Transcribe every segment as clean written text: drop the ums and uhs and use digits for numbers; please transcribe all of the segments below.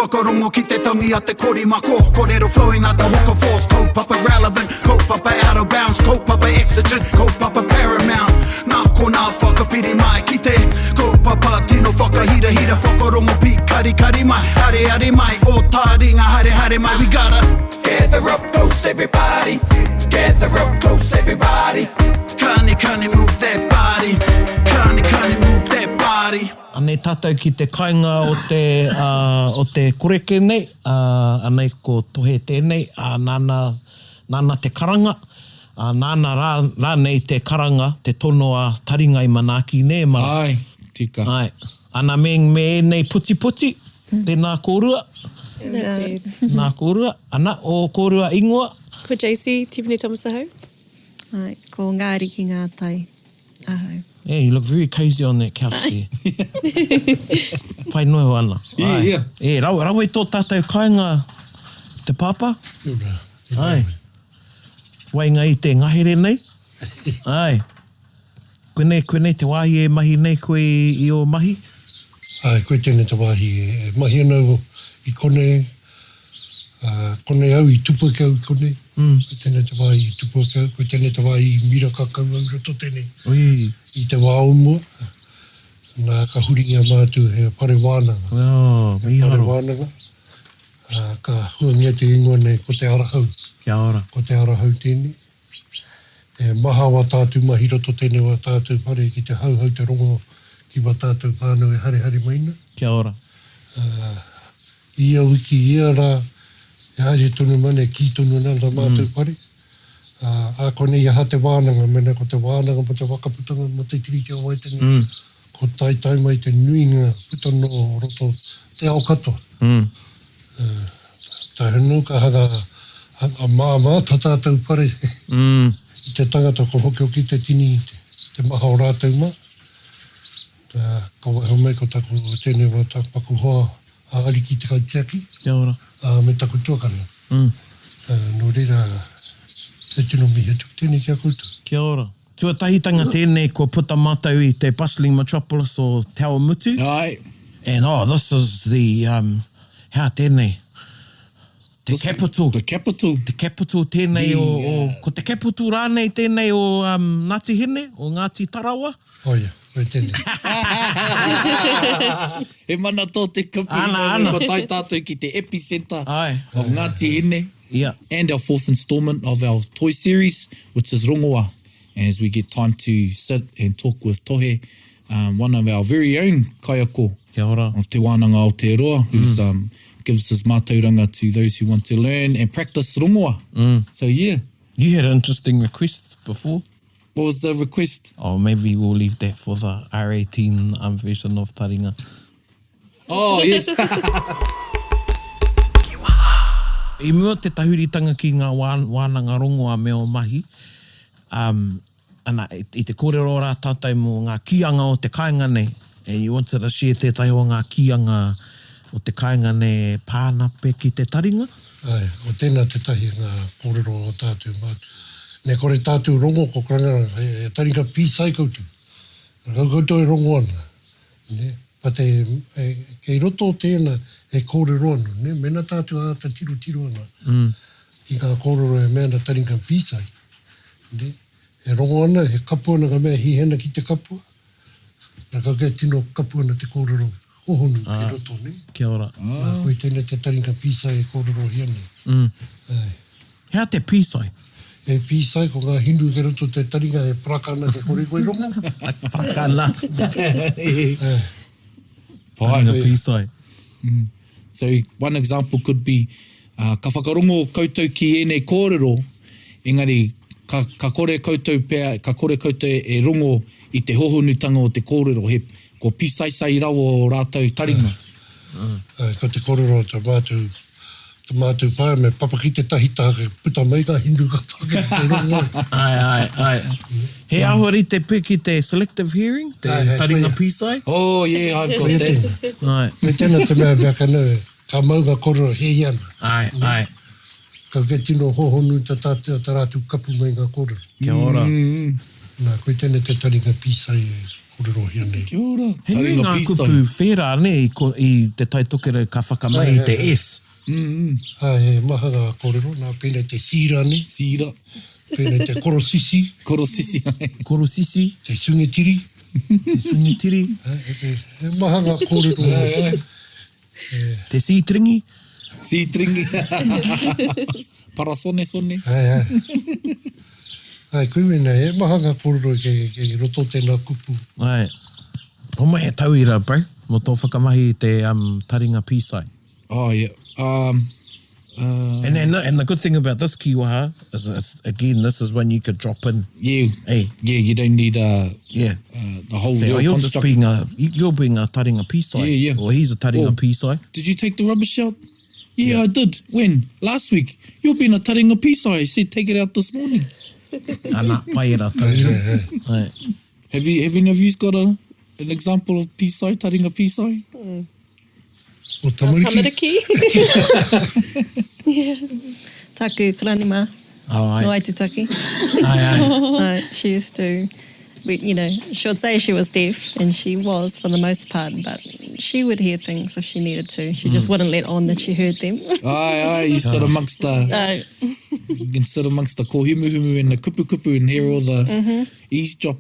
Whakarongo ki te tangi a te korimako Korero flowing like the hook of force Kaupapa relevant, kaupapa out of bounds Kaupapa exigent, kaupapa paramount Nā konā whakapiri mai ki te Kaupapa tino whakahirahira Whakarongo pīkarikari mai, areare mai Ō tāringa haere haere mai We gotta gather up close everybody Gather up close everybody Kani kani move that body Kani kani move that body Anei tātou ki te kainga o te, o te koreke nei, anei ko Tohe tēnei, nāna, nāna te karanga, nāna rā, rānei te karanga, te tono a Taringa i manaaki, nē, mara? Āe, tika. Āe. Ana me, me ēnei putiputi, tēnā kōrua. Tēnā. Tēnā kōrua. Ana, ō kōrua ingoa? Ko Jaycee Tipene Thomas ahau. Āe, ko Ngāriki Ngātai ahau. Yeah, you look very cozy on that couch there. Pai noa iho ana. Yeah, yeah. E, rawe, rawe tō tātou kāinga te pāpā. Kia ora. Tēnā Āe. koe. Waenga i te ngahere nei. Āe. Koinei, koinei te wāhi e mahi nei koe i, i ō mahi? Āe, koe tēnei te wāhi e mahi ana au i konei. Ā, konei au i tupu ake au i konei. Koe tēnei te wāhi i tupu ake au, koe tēnei te wāhi i miraka kau au i roto tēnei. Ui. I te wā o mua, nā, ka huringia mātou he whare wānanga. Oh, He whare mīharo. wānanga. Ā, ka huangia te ingoa nei ko Te Arahau. Kia ora. Ko Te Arahau tēnei. He maha wā tātou mahi roto tēnei wā tātou whare ki te hauhau te rongo ki wā tātou whānau e harehaere mai ana. Kia ora. Ā, ia wiki, ia rā, e haere tonu mai ana, e kī tonu ana tā mātou whare. Ā, ā konei aha te wānanga, mēnā ko te wānanga mō te whakaputanga mō te Tiriti o Waitangi, ko taetae mai te nuinga puta noa o roto te ao katoa. Ā, tae anō ka hanga, hanga māmā tā tātou whare i te tangata ko hokihoki te tini, te maha o rātou mā. Ā, ka waiho mai ko taku, tēnei wā taku paku hoa a Ariki te kaitiaki. Kia ora. Ā, me taku tuakana. Ā, nō reira, he tino mihi atu tēnei ki a koutou. Kia ora. Tuatahitanga tēnei kua puta mātou i te bustling metropolis o Te Awamutu. Āe. And oh, this is the, um, hea tēnei? Te This, capital. The capital. Te capital tēnei o, o, ko te capital rānei tēnei o um, Ngāti Hine, o Ngāti Tarawa? Oh ia, koe tēnei. He mana tō te kupu, Ana, ana. kua tae tātou ki te epicenter Āe. of Ngāti Hine. Yeah. And our fourth instalment of our toy series, which is Rongoa, as we get time to sit and talk with Tohe, um, one of our very own kaiako Kia ora. of Te Wānanga Aotearoa, who's mm. um, gives his mātauranga to those who want to learn and practice rongoa. Mm. So yeah. You had an interesting request before. What was the request? Oh, maybe we'll leave that for the R18 um, version of Taringa. Oh, yes. I mua te tahuritanga ki ngā wānanga rongoā me ō mahi, um, ana, i te kōrero rā tātou mō ngā kīanga o te kāinga nei, and you wanted to share tētahi o ngā kīanga o te kāinga nei e pā ana pea ki te taringa? Āe, ko tēnā tētahi o ngā kōrero o tātou mātua. Me kore tātou rongo ko karangaranga, he taringa pīsai koutou. Kau koutou e rongo ana. Nē, but e, e, kei roto o tēnā he kōrero anō, nē, mēnā tātou āta tirotiro ana mm. ki ngā kōrero e mea ana taringa pīsai, nē, e rongo ana, he kapu ana ngā mea hihena ki te kapua, nā ka kei tino kapu ana te kōrero hohonu ah, kei roto, nē. Kia ora. Nā, koe tēnei te taringa pīsai e kōrerohia nei. Mm. Ai. He aha te pīsai? E pīsai, ko ngā hinu kei roto te taringa e paraka ana kia kore koe rongo. Paraka ana. Taringa pīsai. So one example could be, uh, ka whakarongo koutou ki ēnei kōrero, engari ka, ka kore koutou pea, ka kore koutou e rongo i te hohonutanga o te kōrero, he, ko pīsaisai rawa o rātou taringa. Ko te kōrero o tā mātou, tā mātou pae me papaki tētahi taha kia puta mai ngā hinu katoa ki te rongo. Āe, āe, āe. He āhua rite pea ki te selective hearing, te taringa pīsai? Oh, yeah, I've got Koia that. tēnā. Āe. Koia tēnā te mea mea ka nau, ka mau ngā kōrero he hia ana. Āe, āe. Ka kei tino hōhonu tā tātou, tā rātou kapu mai ngā kōrero. Kia ora. Nā, koia tēnei te taringa pīsai e. kōrerohia nei. Kia ora. He nui Taringa ngā pīsai. kupu whērā, nē, i ko, i Te Tai Tokerau ka whakamahi i te S. Āe, he maha ngā kōrero, nā, pēnei te sīra nei. Sīra. Pēnei te korosisi. Korosisi, āe. Korosisi. Te sungetiri. Te sungetiri. He maha ngā kōrero. Te sītringi. Sītringi. Parasonesone. Āe, āe. Āe, koe mēnā, he maha ngā kōrero kei, kei roto tēnā kupu. Āe. Homai he tauira, bro, mō tō whakamahi i te um, taringa pīsai. Oh, yeah. Um, uh... And, and, and the good thing about this kīwaha is, it's, again, this is one you could drop in. Yeah. Hey. Yeah, you don't need uh, yeah. uh, the whole Say, real oh, you're just construct. being a, you're being a taringa pīsai. Yeah, yeah. Or he's a taringa Or, pīsai. Did you take the rubbish out? Yeah, I did. When? Last week. You're being a taringa pīsai. I said take it out this morning. Ana, pai era tauira. Ai. Have you, have any of you got a, an example of pīsai, taringa pīsai? Mm. O tamariki. Tamariki. yeah. Taku granima. Oh, ai. No Aitutaki. Ai, ai. Ai, she used to, we, you know, she would say she was deaf, and she was for the most part, but she would hear things if she needed to. She just Mm. wouldn't let on that she heard them. Aye, aye, you sit amongst the, Ai. you can sit amongst the kōhimuhimu and the kupukupu and hear all the Mhm. eavesdrop.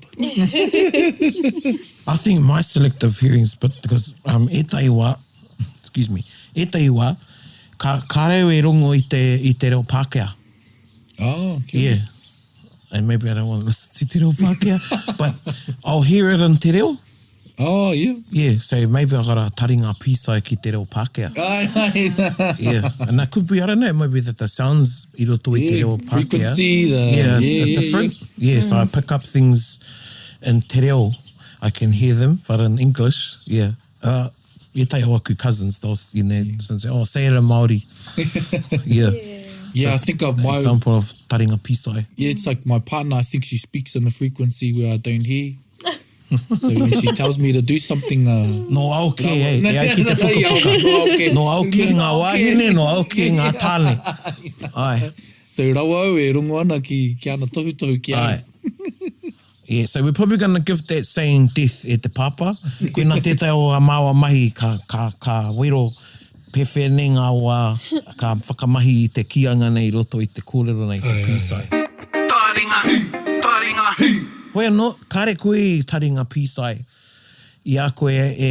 I think my selective hearing's but because um, ētahi wā, excuse me, ētahi wā, ka, kāre au e rongo i te, i te reo Pākehā. Oh, okay. Yeah. And maybe I don't want to listen to te reo Pākehā, but I'll hear it in te reo. Oh, yeah. Yeah, so maybe I got a taringa pīsai ki te reo Pākehā. Ai, ai. Yeah, and that could be, I don't know, maybe that the sounds i roto i te Yeah, reo Pākehā. frequency, the- yeah, it's yeah, yeah, different. yeah. Yeah, so I pick up things in te reo, I can hear them, but in English, yeah. Uh, ētahi o aku cousins, they'll, you know, say, oh, say it in Māori. Yeah. Yeah, I think of my Example of taringa pīsai. Yeah, it's like my partner, I think she speaks in a frequency where I don't hear. So when she tells me to do something... Uh, No ao kē, eh, e ai ki te pukapuka. No ao kē. No ao kē ngā wāhine, no ao kē ngā tāne. Ai. So rawa au e rongo ana ki, ki ana tohutohu ki au. Ai. Yeah, so we're probably going to give that saying death e te pāpā. Koina tētahi o a māua mahi ka, ka, ka wero pēwhea nei ngā wā ka whakamahi i te kīanga nei i roto i te kōrero nei, te pīsai. Taringa, taringa. Hoi anō, kāre koe i taringa pīsai i a koe e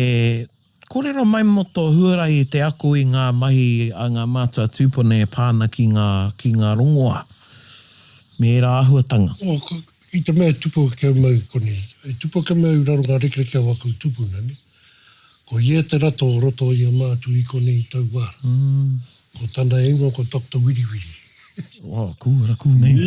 kōrero mai mō tō huarahi i te ako i ngā mahi a ngā mātua tūpuna e pā ana ki ngā, ki ngā rongoā me ērā āhuatanga. Oh, i te mea e tupu ake au mau i konei, e tupu ake mau i raro ngā rekereke o aku tupuna, ne? Ko ia te rato o roto i a mātou i konei i Tauāra. Ko tana ingoa ko Doctor Wiriwiri. Oh, cool, what a cool name.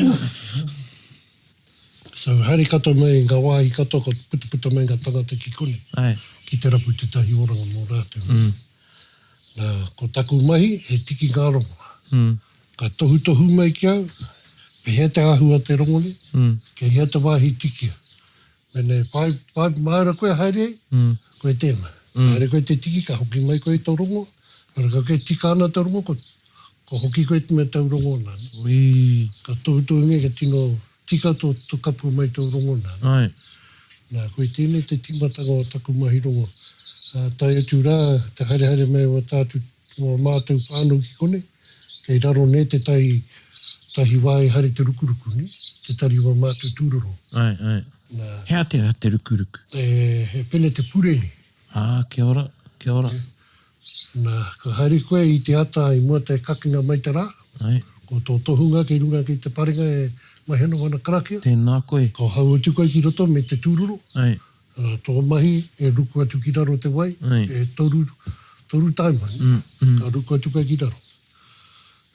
So haere katoa mai i ngā wāhi katoa ka putaputa mai ngā tangata ki konei. Ae. Ki te rapu tētahi oranga mō rātou. Mm. Nā, ko taku mahi he tiki ngā rongoā. Mm. Ka tohutohu mai ki au, pehea te āhua o te rongo nei, mm. kei hea te wāhi tikia. Mēnā e whai, whai māra koe haere ai, mm. koe tēnā. Mm. Haere koe te tiki, ka hoki mai koe i tō rongo. Ora ka koe tika ana tō rongo, ko, ko hoki koe me tau rongo nā. Ui. Ka tohutohungia ka tino tika tō, tō kapua mai tō rongo nā. Ai. Nā, koe tēnei te tīmatanga o taku mahi rongo. Ā, tae atu rā, te haerehaere mai o tātou, o mātou whānau ki konei, kei raro nei te tahi, tahi wā e haere te rukuruku, nē, te tari o mātou tūroro. Ai, ai. Nā. He aha tērā te rukuruku? E, he pene te pureni. Ā, kia ora, kia ora. Nā, ka haere koe i te ata i mua te kakenga mai te rā. Ai. Ko tō tohunga kei runga kei te parenga e mahi ana wana karakia. Tēnā koe. Ka hau atu koe ki roto me te tūroro. Ai. Nā, tō mahi e ruku atu ki raro te wai, Ai. e toru, toru taima, Mm, mm. ka ruku atu koe ki raro.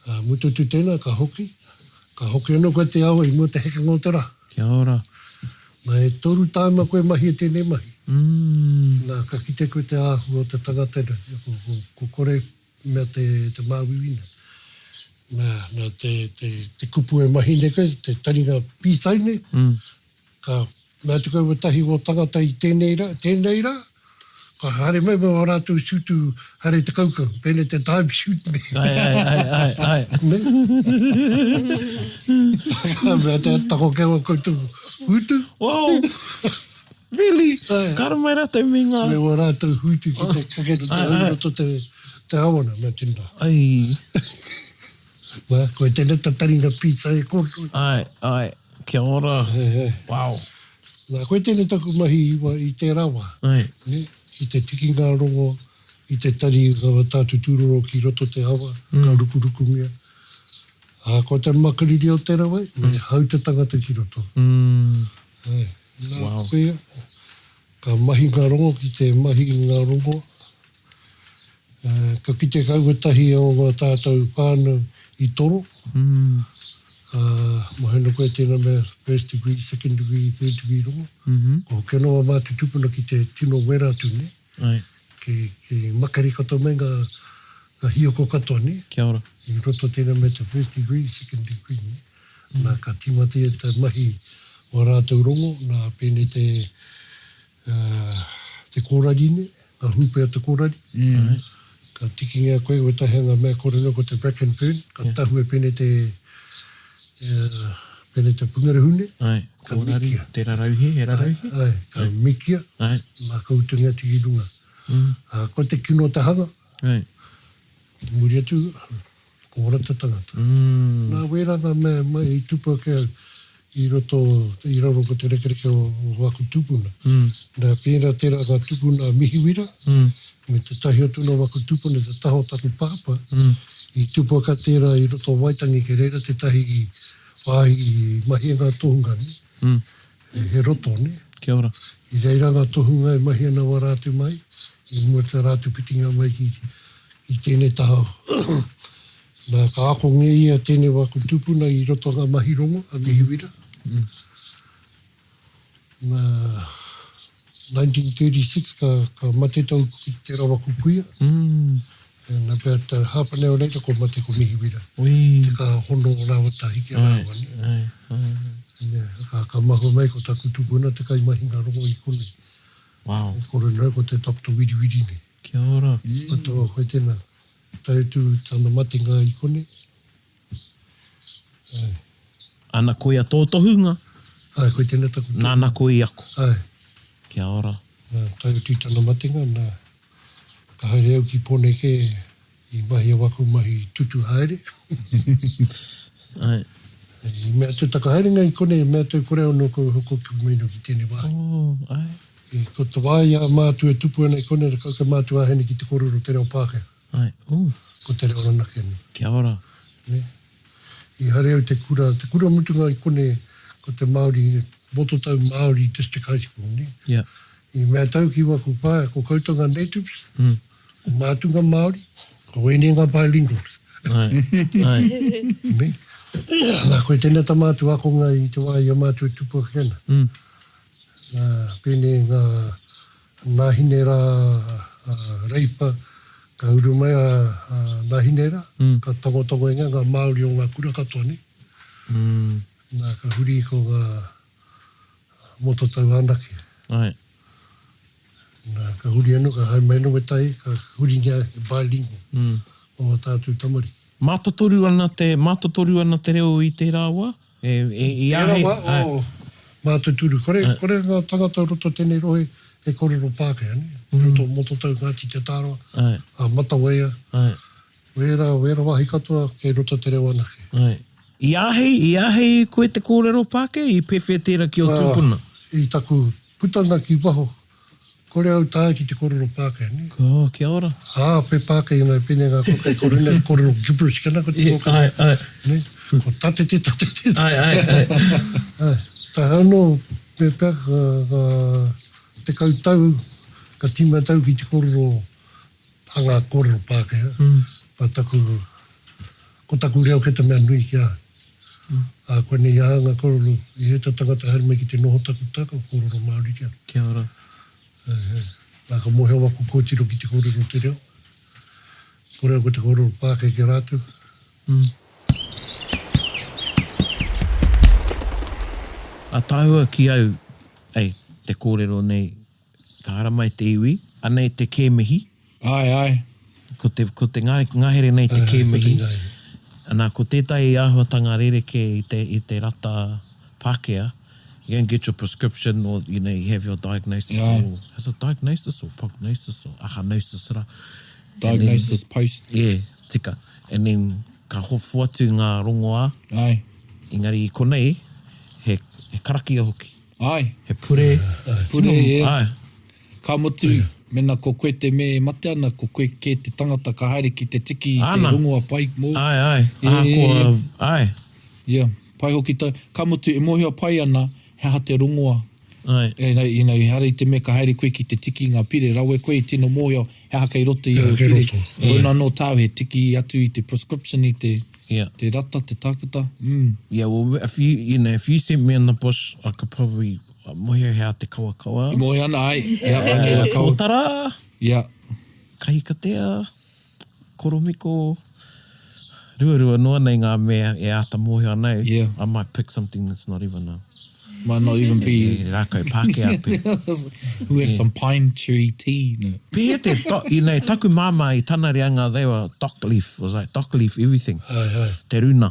Ā, mutu atu tēnā, ka hoki, ka hoki anō koe te awa i mua te hekenga o te rā. Kia ora. Nā, e toru tāima koe mahi e tēnei mahi. Mm. Nā, ka kite koe te āhua o te tangata nei, ko, ko, ko kore mea te, te māuiui nei. Nā, nā te, te, te kupu e mahi nei koe, te taringa pītai nei, Mm. Ka mea atu koe wetahi o tangata i tenei ra, tenei ra, ka haere mai me o ratou sutu haere te kaukau, pene te dive suit nei. Ai, ai, ai, ai, ai. Ne? Ka mea te tako kei o koutou utu. Wow! Really? Ka haramai rātou me ngā... Me wā rātou hūtu ki te kake te hau roto te, te awana, mea tēnā. Ai. Nā, koe tēnā ta taringa pizza e kōrero. Ai, ai, kia ora. He, he. Wow. Nā, koe tēnei taku mahi i, wa, i tērā wā. Ai. Ne? I te tiki ngā rongo, i te tari ngā tātu tūroro ki roto te awa, mm. ka rukurukungia. Ā, ko te makariri o tērā wai, me hau te tangata ki roto. Mm. Āe. Nā, Wow. koia, ka mahi ngā rongo ki te mahi i ngā rongoa. Ā, ka kite kau ētahi o ngā tātou whānau i toro. Mm. Ka moe ana koe tēnā mea first degree, second degree, third degree rongo. Mm -hmm. Ko hoki anō a mātou tūpuna ki te tino wera atu, nē? Āe. Ki, ki makari katoa mai ngā, ngā hioko katoa, nē? Kia ora. I roto tēnā mea te first degree, second degree, nē? Nā, ka tīmatia te mahi o ā rātou rongo, nā, pēnei te, te kōrari, nē? Ngā hūpē o te kōrari. Āe. Ka tikingia koe wētahi o ngā mea kōrero ko te bracken fern, ka tahue pēnei te, pēnei te pungarehu, nē? Āe, Ka kōrari, mikia. te rarauhe, he rarauhe? Āe, ka mikia, Āe. nā, ka utungia atu ki runga. Ā, ko te kino o te hanga, Āe. muri atu, ko ora te tangata. Nā, wērā ngā mea mai i tupu ake au i roto, i raro ko te rekereke o, o aku tūpuna. Nā, pērā tērā ngā tūpuna a Mihiwira, me tētahi atu nō aku tūpuna, te taha o taku pāpā, i tupu ake tērā i roto o Waitangi, kei reira tētahi wāhi i mahia ngā tohunga, nē? He roto, nē? Kia ora. I reira ngā tohunga e mahi ana wā rātou mai, i mua tā rātou whitinga mai ki, ki tēnei taha. Nā, ka akongia ia tēnei wāku tūpuna i roto ngā mahi rongo a Mihiwira. Nā, 1936 ka, ka mate tau ki te rawa kukuia. Mm. Nā pea te hāpane o reira ko mate ko Mihiwira. Ui. Te ka hono o rāua tahi ki a rāua. Ai, ai, ai. Nē, ka, ka mahue mai ko taku tupuna te kaimahinga rongo i konei. Wow. I kore ko te Doctor Wiriwiri nei. Kia ora. Mm. Ko taua koe tēnā. Tae atu tana matenga i konei. Ai. Ana koia tō tohunga? Ai, koe tēnā taku tohunga. Nāna koe i ako? Ai. Kia ora. Nā, tae atu i tana matenga, nā, ka haere au ki Pōneke i mahia waku mahi tutu haere. Ai. I mea atu taka haerenga i konei, i mea atu kore au nō kou hoko ki maino ki tēnei wāhi. Oh, ai. I, ko te wā i a mātua e tupu ana i konei, ka ka mātua āhene ki te kōrero te reo Pākehā. Ai, oh. Ko te reo ranake nei. Kia ora. Ne? I haere au te kura, te kura mutunga i konei, ko te Māori, Mototau Māori District High School, ne? Yeah. I mea tau ki waku whaea, ko koutou ngā natives, mm. ko mātou ngā Māori, ko wēnei ngā bilinguals. Ai, ai. Ne? Nā, koe tēnā tā mātou akonga i te wā i a mātou e tupu ake ana. Mm. Nā, pēnei ngā nāhine rā a Reipa, ka uru mai a, a nāhine rā, mm. ka tangotango i ngā ngā Māori o ngā kura katoa, ne? Mm. Nā, ka huri ko ngā Mototau anake. Ae. Nā, ka huri anō, ka haere mai anō wētahi, ka huringia he bilingual mm. mō ā tātou tamariki. Mātotoru ana te, mātotoru ana te reo i tērā wā? E, e, i Tērā āhei, wā, ae. oh, mātotoru. Kore, kore ngā tangata o roto tēnei rohe e kōrero Pākehā, nē? Mm. Roto o Mototau, Ngāti Te Tāroa, Ae. a Matawaia. Ae. Wērā, wērā wāhi katoa kei roto te reo anake. Ae. I āhei, i āhei koe te kōrero Pākehā? I pēwhea tērā ki ō tūpuna? I taku putanga ki waho, kore au taea ki te kōrero Pākehā, nē? Oh, kia ora. Ā, pe Pākehā nei, pēnei ngā koka i kore nei, kōrero gibberish ki ana ko te koka. Ae, ae. Nē? Ko tatete, tatete. Ae, ae, ae. Ae. Taea anō, me pea, ka, ka, 10 tau, ka tīmata au ki te kōrero Hanga kōrero Pākehā, ba taku, ko taku reo kei te mea nui ki a au. Ā, koinei i a hanga kōrero, i ēta tangata haere mai ki te noho taku taka, kōrero Māori ki a au. Kia ora. Ā, ā. Nā, ka mōhio waku kōtiro ki te kōrero te reo. Kore au ko te kōrero Pākehā ki a rātou. Ataahua ki au, ei, te kōrero nei Ka haramai te iwi, anei te kēmihi. Ae, ae. Ko te, ko te ngahere nei te kēmihi. Ana, ko tētahi āhuatanga rerekē i te, i te rata Pākehā, You go and get your prescription or, you know, you have your diagnosis Yeah. or, is it diagnosis or prognosis or ahanosis ra? Diagnosis post. Yeah, tika. And then ka hofu atu ngā rongoā. Ai. Engari i konei, he, he karakia hoki. Ai. He pure. Pure, yeah. Ai. Ka mutu, mena ko koe te mea e mate ana, ko koe kē te tangata ka haere ki te tiki i te Ana. rongoa pai mōu. Ai, ai. Yeah, yeah, Ahakoa, yeah. ai. Yeah, pai hoki tau. Ka mutu, e mōhio pai ana he aha te rongoa. Ai. You know, you know, ehara i te mea ka haere koe ki te tiki i ngā pire, rawe koe i tino mōhio he aha kei roto i He aha aua kei pire. roto. Koina anō tāu he tiki atu i te prescription i te, Yeah. te rata, te tākuta. Mm. Yeah, well, if you, you know, if you sent me in the bush, I could probably mōhio he aha te kawakawa. E mōhio ana, ai. Yeah, anei a kawa. Tōtara. Yeah. Kahikatea, koromiko, ruarua noa nei ngā mea e āta mōhio ana au. Yeah. I might pick something that's not even a... Might not even be... He rākau Pākehā pea. We have some pine tree tea. No. Pēhea te, do, you know, taku māmā i tana reanga, they were dock leaf, was like dock leaf everything. Ai, ai. Te runa.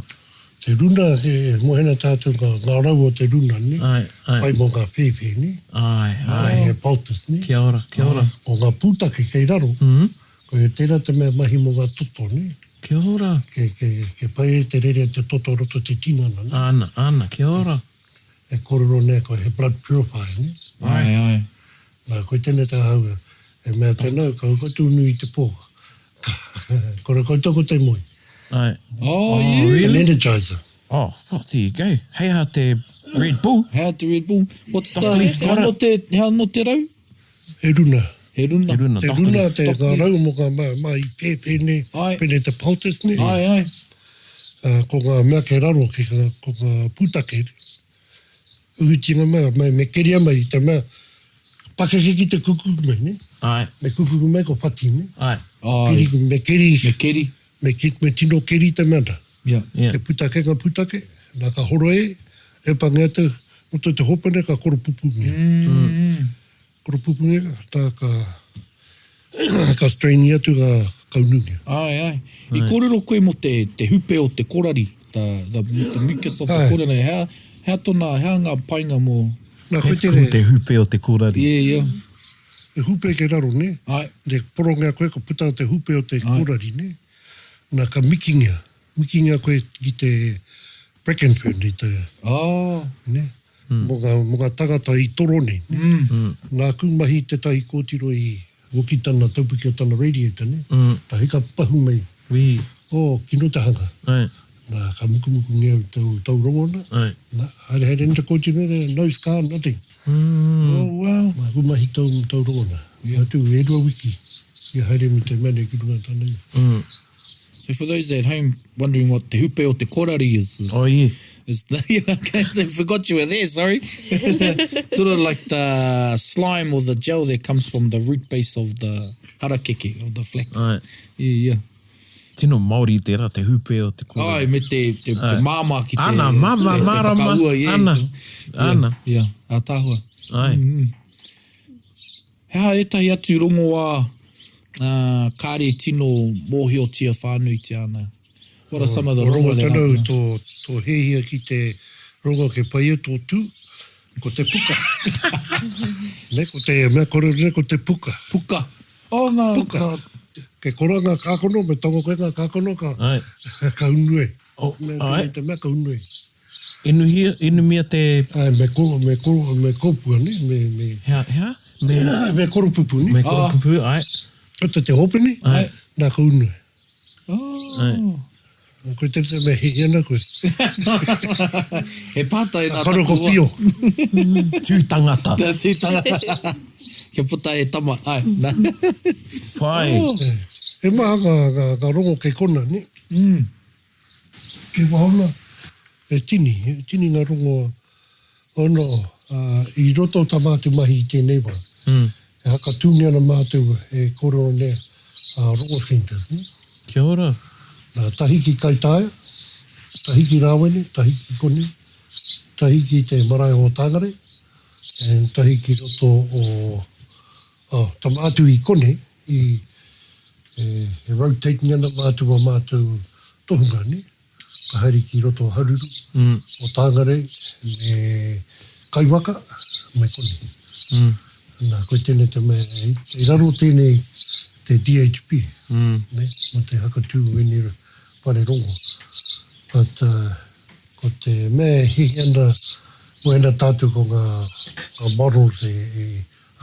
Te runa, e moe ana tātou ngā, ngā rau o te runa, ne? Ai, ai. Pai mō ngā whēwhē, ne? Ai, ai. He poultice, ne? Kia ora, kia ora. Ko ngā pūtake kei raro, mm -hmm. ko e tērā te mea mahi mō ngā toto, ne? Kia ora. Ke, ke, ke pai e te rere te toto roto te tinana, ne? Ana, ana, kia ora. E kōrero nei ko he blood purifier, ne? Ai, ai. Nā, koe tēnei tā hau, e mea tēnā, ka huka tūnui i te pō. Kore koutou ko te moe. Ai. Oh, yeah. It's an energizer. Oh, well, there you go. Hei aha te Red Bull. Hei aha te Red Bull. What's the, Doc Leaf's he got anō it. te, he anō te rau? He runa. He runa. He runa, Te Doc runa, Leaf. te Doc ngā Leaf. rau mō ngā mā, mā i pēpē nei, Ai. pēnei te poultice nei. Ai, ai. Uh, ko ngā mea kei raro, ki ngā, ko ngā pūtake. Uhitinga mea, me, me keria mai i te mea, pakeke ki te kuku mai, ne? Ai. Me kuku mai ko whati, ne? Ai. Ai. Keri, me keri. Me keri. Me, ki, me tino keri te mea na. Yeah. Yeah. Te putake ngā putake, nā ka horo e, e pange atu, roto te hopene ka koropupungia. Mm. Koropupungia, nā ka, ka straini atu ka kaunungia. Ai, ai. I kōrero koe mō te, te hupe o te korari, the, the, the mucus of the Ai. korari. Hea, hea tōna, hea ngā painga mō... Nā, koe That's tere, cool, te hupe o te korari. Yeah, yeah. e hupe ke raro, ne? Ai. Ne porongia koe ka puta te hupe o te korari, ne? Nā ka mikingia, mikingia koe ki te bracken fern, i te, Oh. ne? Mō ngā, mō ngā tangata i toro nei. Ne? Mm. Nāku mahi tētahi kōtiro i hoki tana taupiki o tana radiator, ne? Mm. Tā hika pahu mai. Wī. Oh, kino te hanga. Ai. Nā, ka mukumuku au tau, tau rongona. Ai. Nā, haere haere nei te kōtiro, ne, no scar, nothing. Oh, wow. Nā, ku mahi tau, tau rongona. Yeah. Atu, e rua wiki, i haere me te mene ki runga tana. Mm. So for those at home wondering what te hupe o te korari is, is Oh, yeah. is the, okay, I forgot you were there, sorry. sort of like the slime or the gel that comes from the root base of the harakeke, of the flax. Ai. Yeah, yeah. Tino Māori tērā, te hupe o te korari. Ai, me te, te, te māmā ki te... Ana, māmā, te, te mārama, whakaua, yeah. ana, Yeah, ana. Yeah, ātaahua. Ai. Mm. He aha ētahi atu rongoā uh, kāre tino mōhiotia whānuitia ana? What are some of the Ko rongo rongo that tana are... tō, tō hēhia ki te rongo ke pai e tō tū, ko te puka. ne, ko te mea korero nei, ko te puka. Puka. Oh, ngā... Puka. Ngā, Ke kora ngā kākono, me tango koe ngā kākono ka, Ai. ka unue. Oh, Me, ai. te mea ka unue. Inuhia, inumia te... Ai, me, ko, me, ko, me kōpua, ne? Me, me, Hea, hea? Me, me koropupu, ne? me koropupu, ai. Ko te hopene, Ai. nā ka unue. oh. Ai. Koe te te me hihi ana koe. He pātai nā Karo ko taku pio. Tū tangata. Te tū tangata. Kia puta e tama. Ai, nā. Pai. Oh. He maha ngā, ngā, ngā rongo kei kona, ne? Mm. Kei wahona, e tini, e tini ngā rongo ono, uh, i roto o tā mātou mahi i tēnei wā. Mm. E hakatūngia ana mātou e kōrero nei a rongo centers, ne? Kia ora. Nā, tahi ki Kaitaia, tahi ki Rāwene, tahi ki Koni, tahi ki te marae o Tāngare, and tahi ki roto o, oh, tā mātou i Kone, i, e, e rotating ana mātou a mātou tohunga, ne? Ka haere ki roto o Haruru, Mm. o Tāngare, me Kaiwaka me konei. Nā, koe tēnei te mea, kei raro tēnei te DHB, nē, mō te hakatū wēnei whare rongo. But, ko te mea e hihi ana, wēnā tātou ko ngā, ngā models e, e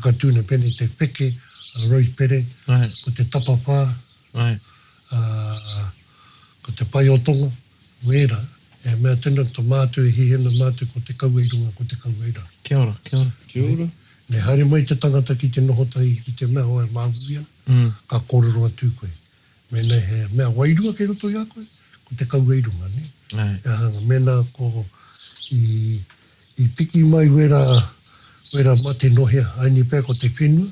hakatū nei, pēnei te wheke, a Rose Pere, ko te tapawhā, ā, ko te pae o Tonga, Wera, e mea tena to mātou e hihi ana mātou ko te kaua i runga, ko te kaua i raro. Kia ora, kia ora. Kia ora. Me haere mai te tangata ki te noho tahi ki te mea o e māui ana, ka kōrero atu koe. Mēnā he mea wairua kei roto i a koe, ko te kaua i runga, nē? He aha, mēnā ko i, I piki mai wera, wera mate nohea, aini pea ko te whenua,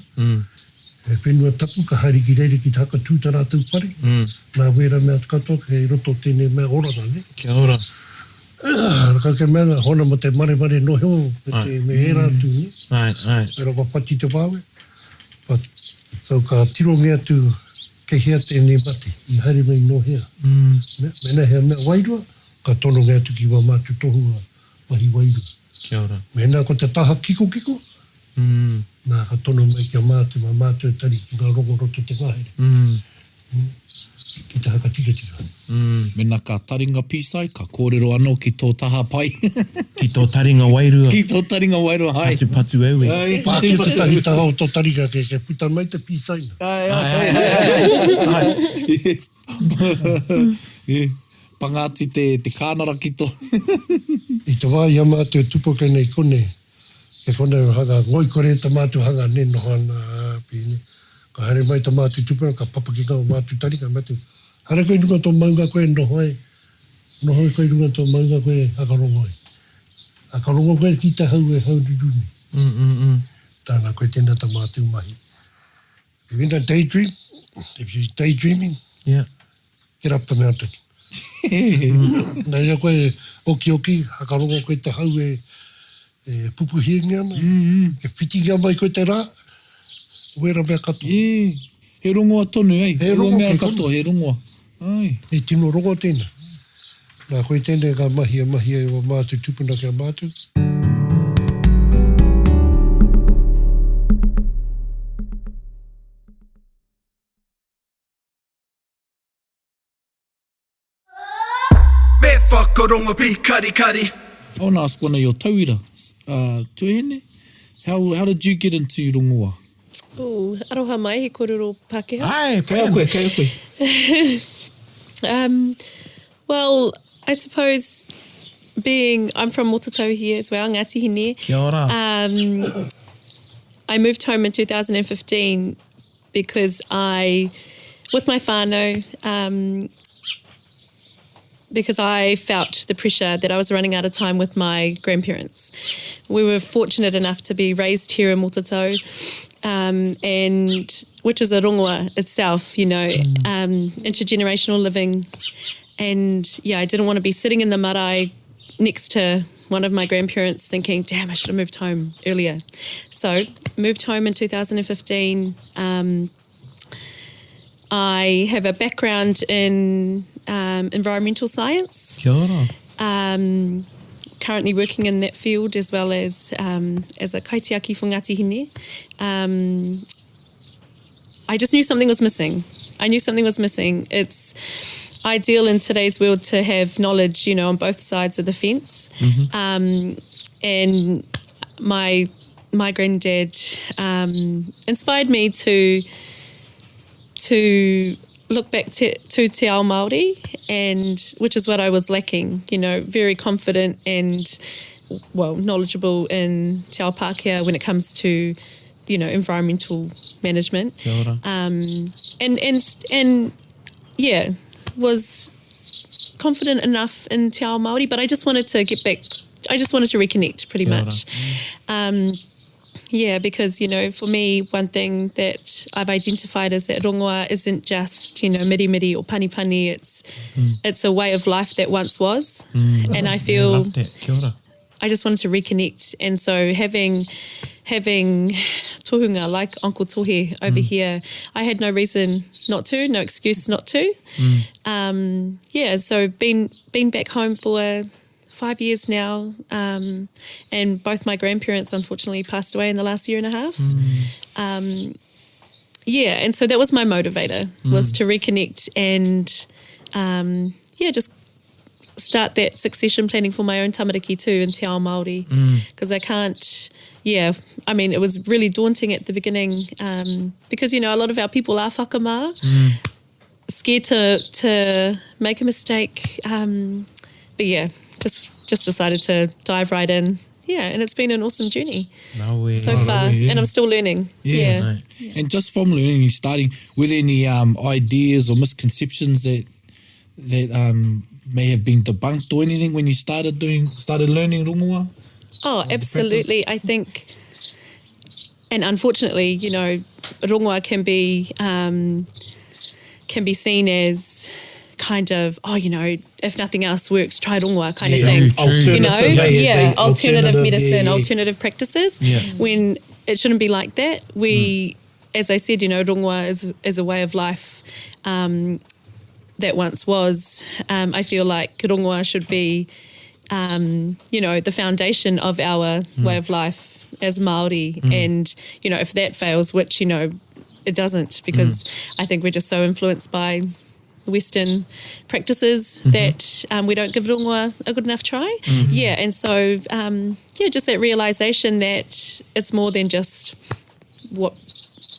he whenua tapu ka haere ki reira ki te hakatū ta ratou whare, na wera mea katoa kei roto tenei mea oranga, ne. Kia ora. Ka ke mea na, hona mo te maremare noheo me te, me era atu, ne. Ae, ae. Wera kua whati te wawe, but, so ka tirongia atu kei hea tenei mate, i haere mai nohea, ne. Mena he mea wairua, ka tonongia atu ki wa mātou tohunga mahi wairua. Kia ora. Mēnā ko te taha kikokiko, nā ka tono mai ki a mātou, mā mātou e tari ki ngā rongo roto te ngahere, ki te hakatikatika. Mēnā ka taringa pīsai, ka kōrero anō ki tō taha pai. Ki tō taringa wairua. Ki tō taringa wairua, hai. Patu patu ewe. Pā ki tētahi taha o tō taringa kei puta mai te pīsai nā. Ai, ai, ai, ai. Panga atu te te kānara ki to. I te wā i a mātou e tupu ake nei konei, kei konei o hanga ngoikore ta mātou hanga ne noho ana a pēnei. Ka haere mai ta mātou tupuna ka papaki ngā o mātou taringa mea te haere koe i runga tō maunga koe noho ai, noho ai koe i runga tō maunga koe hakarongo ai. Hakarongo koe ki te hau e haururu nei. Tāna koe tēnā ta mātou mahi. If you're in a daydream, if you're daydreaming, yeah. get up the mountain. Nā reira koe okioki, hakarongo koe te hau e, e pupuhiengia ana, mm -hmm. e whitingia mai koe te rā, wera mea katoa. Yeah. He rongoa tonu, ei? He rongoa mea katoa, he rongoa. Ai. He tino rongoa tēnā. Nā, koe tēnei ngā mahi e mahi ai wā mātou tūpuna ki a mātou. Me whakarongo pīkarikari. I wanna ask one of your tauira, uh, Tuahine, how, how did you get into rongoa? Ooh, aroha mai, he korero Pakeha. Ae, Kei a koe, kei a koe. Um, well, I suppose being, I'm from Motatau here as well, Ngāti Hine. Kia ora. Um, I moved home in 2015 because I, with my whānau, um, because I felt the pressure that I was running out of time with my grandparents. We were fortunate enough to be raised here in Motatau, um, and which is a rongoa itself, you know, mm. um, intergenerational living. And yeah, I didn't want to be sitting in the marae next to one of my grandparents thinking, damn, I should have moved home earlier. So moved home in 2015. Um, I have a background in um, environmental science. Kia ora. Um, currently working in that field as well as um, as a kaitiaki for Ngāti Hine. Um, I just knew something was missing. I knew something was missing. It's ideal in today's world to have knowledge, you know, on both sides of the fence. Mm-hmm. Um, and my my granddad um, inspired me to to look back to, to Te Ao Māori, and which is what I was lacking, you know, very confident and, well, knowledgeable in Te Ao Pākehā when it comes to, you know, environmental management. Kia ora. Um, and, and, and, yeah, was confident enough in Te Ao Māori, but I just wanted to get back, I just wanted to reconnect pretty Kia ora. much. Um, yeah, because, you know, for me, one thing that I've identified is that rongoa isn't just, you know, mirimiri or panipani. It's mm. it's a way of life that once was. Mm. And I feel... I love that. Kia ora. I just wanted to reconnect. And so having having tohunga like Uncle Tohe over mm. here, I had no reason not to, no excuse not to. Mm. Um, yeah, so been, been back home for 5 years now, um, and both my grandparents unfortunately passed away in the last year and a half. Um, yeah, and so that was my motivator, was to reconnect and, um, yeah, just start that succession planning for my own tamariki too in Te Ao Māori. Because I can't, yeah, I mean, it was really daunting at the beginning um, because, you know, a lot of our people are whakamā, scared to, to make a mistake. Um, but yeah, just, just decided to dive right in. Yeah, and it's been an awesome journey No way. so far. yeah. And I'm still learning. Yeah. Yeah. And just from learning, you starting were there any um, ideas or misconceptions that that um, may have been debunked or anything when you started doing started learning rongoa? Oh, absolutely. I think, and unfortunately, you know, rongoa can be um, can be seen as kind of oh, you know, if nothing else works, try rongoa kind of thing. True, You know, Alternative, eh, as yeah, they- alternative, medicine, yeah, yeah. alternative practices. Yeah. When it shouldn't be like that. We, as I said, you know, rongoa is is a way of life. Um, that once was. Um, I feel like rongoa should be um, you know, the foundation of our way of life as Māori. And, you know, if that fails, which, you know, it doesn't, because I think we're just so influenced by Western practices that um, we don't give rongoa a good enough try. Yeah, and so, um, yeah, just that realisation that it's more than just what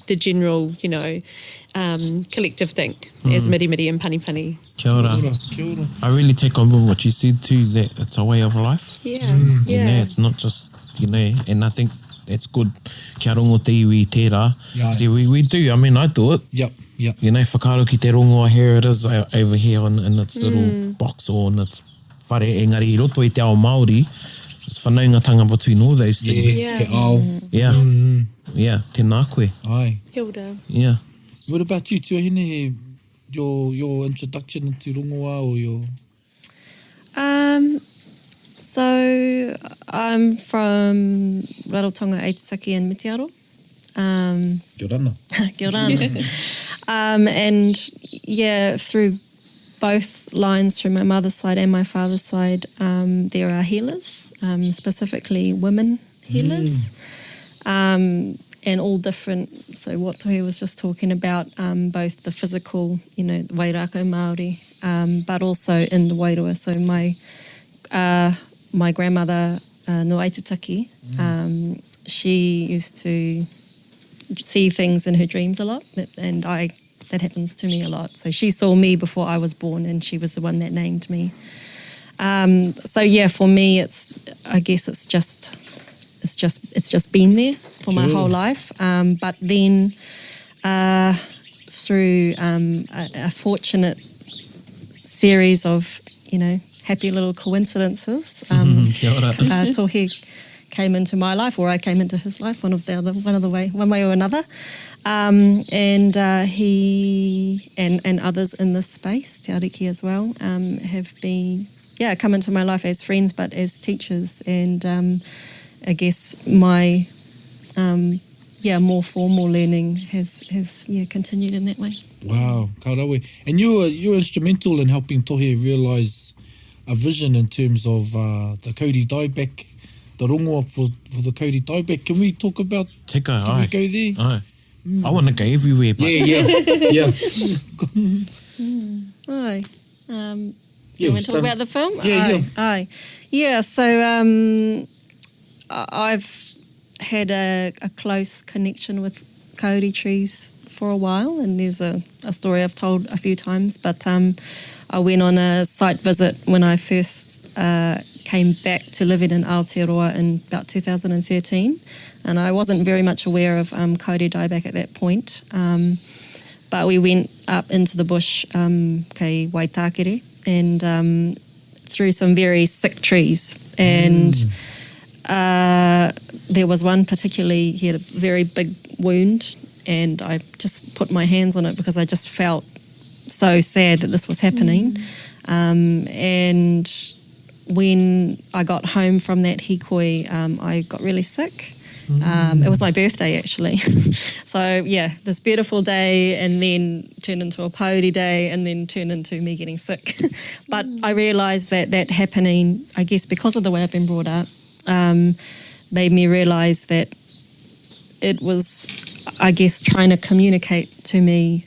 the general, you know, um, collective think as miri miri and pani pani. Kia ora. Kia ora. I really take on board what you said too, that it's a way of life. Yeah, You yeah. know, it's not just, you know, and I think it's good. Kia rongo te iwi tērā. Yeah. See, we, we do. I mean, I do it. Yep, yep. You know, whakaaro ki te rongoa, here it is uh, over here on, in its little box or in its whare. Engari, i roto i te ao Māori, it's whanaungatanga between all those things. Yes, Yeah. he ao. Yeah. Yeah, tēnā koe. Aye. Kia ora. Yeah. What about you, Tuahine? He- Your your introduction into rongoa or your Um, so I'm from Rarotonga, Aitutaki and Mitiaro. Um, Kia ora. kia ora. um, and yeah, through both lines, through my mother's side and my father's side, um, there are healers, um, specifically women healers, um, and all different. So what Tohi was just talking about, um, both the physical, you know, wairako Māori, um, but also in the wairua. So my uh, my grandmother, uh, no Aitutaki, um, she used to see things in her dreams a lot, and I that happens to me a lot. So she saw me before I was born, and she was the one that named me. Um, so yeah, for me, it's I guess it's just it's just it's just been there for my Sure. whole life. Um, but then uh, through um, a, a fortunate series of you know happy little coincidences, um, Kia ora. uh, Tohi came into my life, or I came into his life, one of the other, one of the way, one way or another. Um, and uh, he and, and others in this space, Te Ariki as well, um, have been yeah come into my life as friends, but as teachers, and um, I guess my um, yeah more formal learning has has yeah continued in that way. Wow, ka rawe. And you were you were instrumental in helping Tohe realise a vision in terms of uh, the Kauri dieback, the rongoa for, for the Kauri dieback. Can we talk about, Tika, can we aye. go there? Aye. I want to go everywhere, but Yeah, yeah, yeah. Aye. Um, Yeah, you we've want to talk done- about the film? Yeah, aye, yeah. Aye. Yeah, so um, I- I've had a, a close connection with kauri trees for a while, and there's a, a story I've told a few times, but um, I went on a site visit when I first uh, came back to living in Aotearoa in about 2013, and I wasn't very much aware of um, kauri dieback at that point. Um, but we went up into the bush, um, kei Waitakere, and um, through some very sick trees. And uh, there was one particularly, he had a very big wound, and I just put my hands on it because I just felt so sad that this was happening. Um, and when I got home from that hikoi, um, I got really sick. It was my birthday actually. so yeah, this beautiful day and then turned into a pōuri day and then turned into me getting sick. but I realised that that happening, I guess because of the way I've been brought up, um, made me realise that it was, I guess, trying to communicate to me,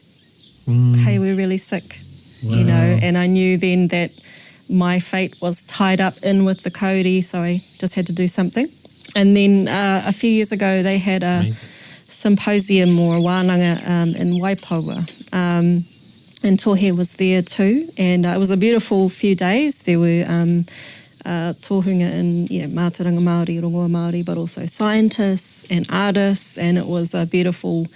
hey, we're really sick, you know. And I knew then that my fate was tied up in with the kauri, so I just had to do something. And then uh, a few years ago, they had a symposium or a wānanga um, in Waipoua. Um, and Tohe was there too. And uh, it was a beautiful few days. There were um, uh, tohunga in you know, mātauranga Māori, rongoa Māori, but also scientists and artists. And it was a beautiful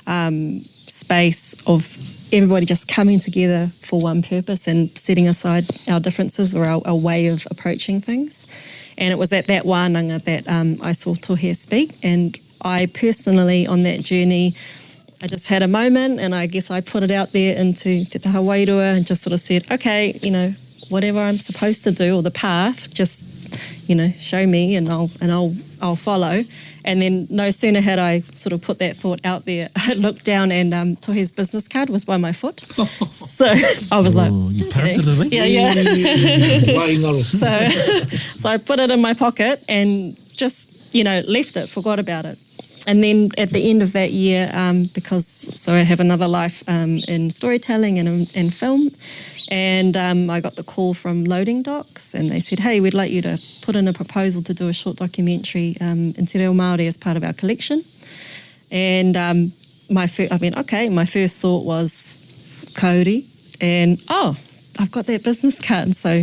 um, space of everybody just coming together for one purpose and setting aside our differences or our, our way of approaching things. And it was at that wānanga that um, I saw Tohe speak. And I personally, on that journey, I just had a moment and I guess I put it out there into Te Taha Wairua and just sort of said, okay, you know, whatever I'm supposed to do or the path, just, you know, show me and I'll, and I'll, I'll follow. And then no sooner had I sort of put that thought out there, I looked down and um, Tohe's business card was by my foot. So I was like, Oh, you parented it, eh? yeah, yeah. Wāhi ngaro. So, so I put it in my pocket and just, you know, left it, forgot about it. And then at the end of that year, um, because so I have another life um, in storytelling and in, in film, and um, I got the call from Loading Docks, and they said, "Hey, we'd like you to put in a proposal to do a short documentary um, in Te Reo Māori as part of our collection." And um, my fir- I mean, okay, my first thought was kauri, and oh, I've got that business card. So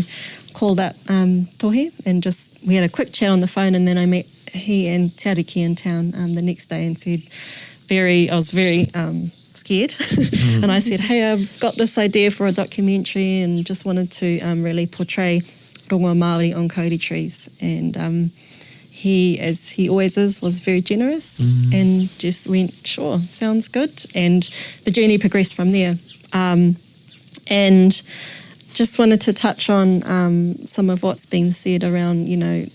called up um, Tohe and just we had a quick chat on the phone, and then I met he and Te Ariki in town um, the next day and said, very, I was very um, scared, and I said, hey, I've got this idea for a documentary and just wanted to um, really portray rongoa Māori on kauri trees, and um, he, as he always is, was very generous and just went, sure, sounds good. And the journey progressed from there. Um, and just wanted to touch on um, some of what's been said around, you know,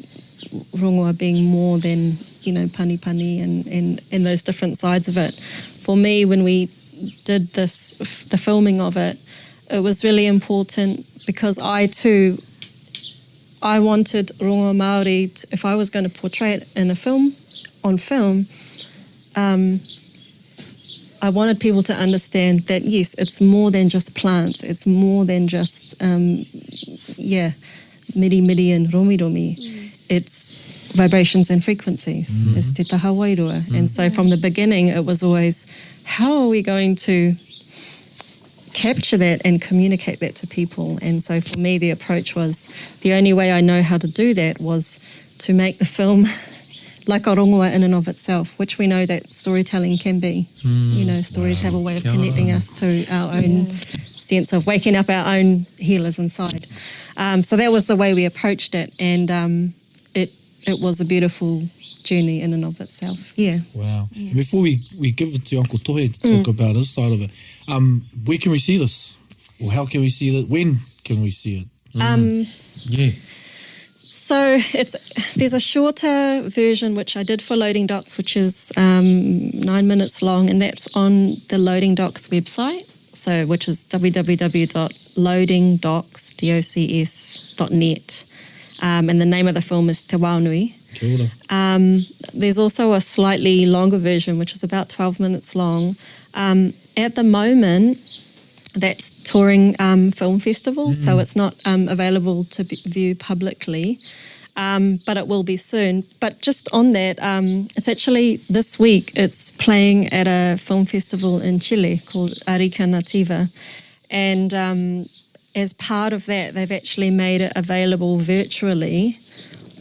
rongoa being more than, you know, pani pani and, and, and those different sides of it. For me, when we did this, f- the filming of it, it was really important because I too I wanted rongoa Māori, to, if I was going to portray it in a film, on film, um, I wanted people to understand that yes, it's more than just plants. It's more than just um, yeah, miri miri and romi romi. It's vibrations and frequencies. It's te taha wairua. And so from the beginning, it was always, how are we going to capture that and communicate that to people? And so for me, the approach was the only way I know how to do that was to make the film like a rongoa in and of itself, which we know that storytelling can be. You know, stories have a way of Kia ora. connecting us to our own sense of waking up our own healers inside. Um, so that was the way we approached it, and um, it it was a beautiful journey in and of itself. Yeah. Wow. And Before we, we give it to Uncle Tohe to talk about his side of it, um, where can we see this? Or how can we see it? When can we see it? Um, Yeah. So it's there's a shorter version which I did for Loading Docks, which is um, nine minutes long, and that's on the Loading Docks website. So which is www.loadingdocs.net, um, and the name of the film is Te Waonui. Kia ora. Um, there's also a slightly longer version, which is about 12 minutes long. Um, at the moment, that's touring um, film festivals, so it's not um, available to b- view publicly, um, but it will be soon. But just on that, um, it's actually this week, it's playing at a film festival in Chile called Arica Nativa. And um, as part of that, they've actually made it available virtually